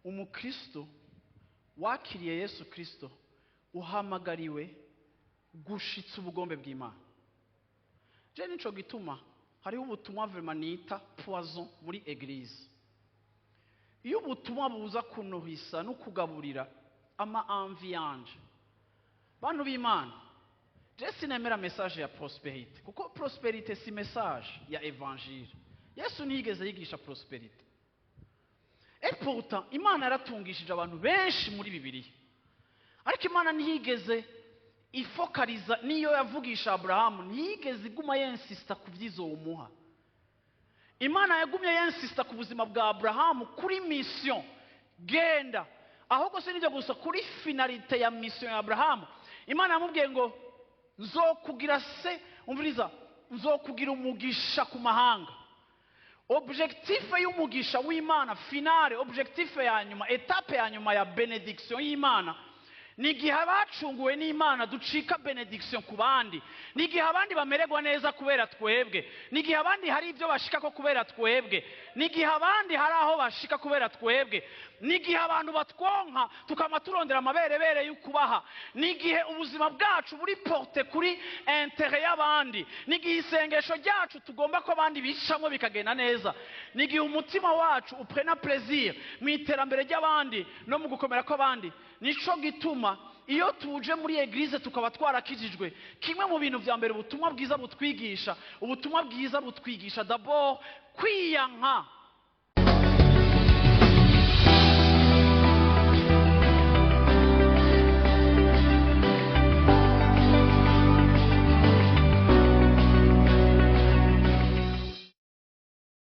Umukristo wakiriye Yesu Kristo uhamagariwe gushitsa ubugombe bw'Imana. Je nico gituma hariho ubutumwa vraiment nita poison muri église. Iyo ubutumwa buza kunohisa no kugaburira ama envie yanje, bantu b'Imana, je sinemera message ya prospérité, kuko prospérité si message ya évangile. Yesu ntiyigeze yigisha prospérité, et pourtant Imana yaratungishije abantu benshi muri Bibiliya, ariko Imana ntiyigeze ifokaliza. Niyo yavugisha Aburahamu, ntiyigeze iguma yensista ku by'izomuha. Imana yagumye yensista ku buzima bwa Aburahamu, kuri mission, genda. Ahubwo si n'ibyo gusa, kuri finalité ya mission ya Aburahamu, Imana yamubwiye ngo: "Nzokugira se, umviriza, nzokugira umugisha ku mahanga." Objectif y'umugisha w'Imana finale, objectif ya nyuma, étape ya nyuma ya bénédiction y'Imana, ni igihe abacunguwe n'Imana ducika bénédiction ku bandi, ni igihe abandi bamererwa neza kubera twebwe, ni igihe abandi hari ibyo bashika ko kubera twebwe, ni igihe abandi hari aho bashika kubera twebwe, ni igihe abantu batwonka tukama turondera amaberebere y'ukubaha, ni igihe ubuzima bwacu buri porté kuri intérêt y'abandi, ni igihe isengesho ryacu tugomba ko abandi bicamo bikagenda neza, ni igihe umutima wacu uprena plaisir mu iterambere ry'abandi no mu gukomera kw'abandi. Nico gituma iyo tuje muri église tukaba twarakijijwe, kimwe mu bintu vya mbere ubutumwa bwiza butwigisha, ubutumwa bwiza butwigisha d'abord kwiyanka.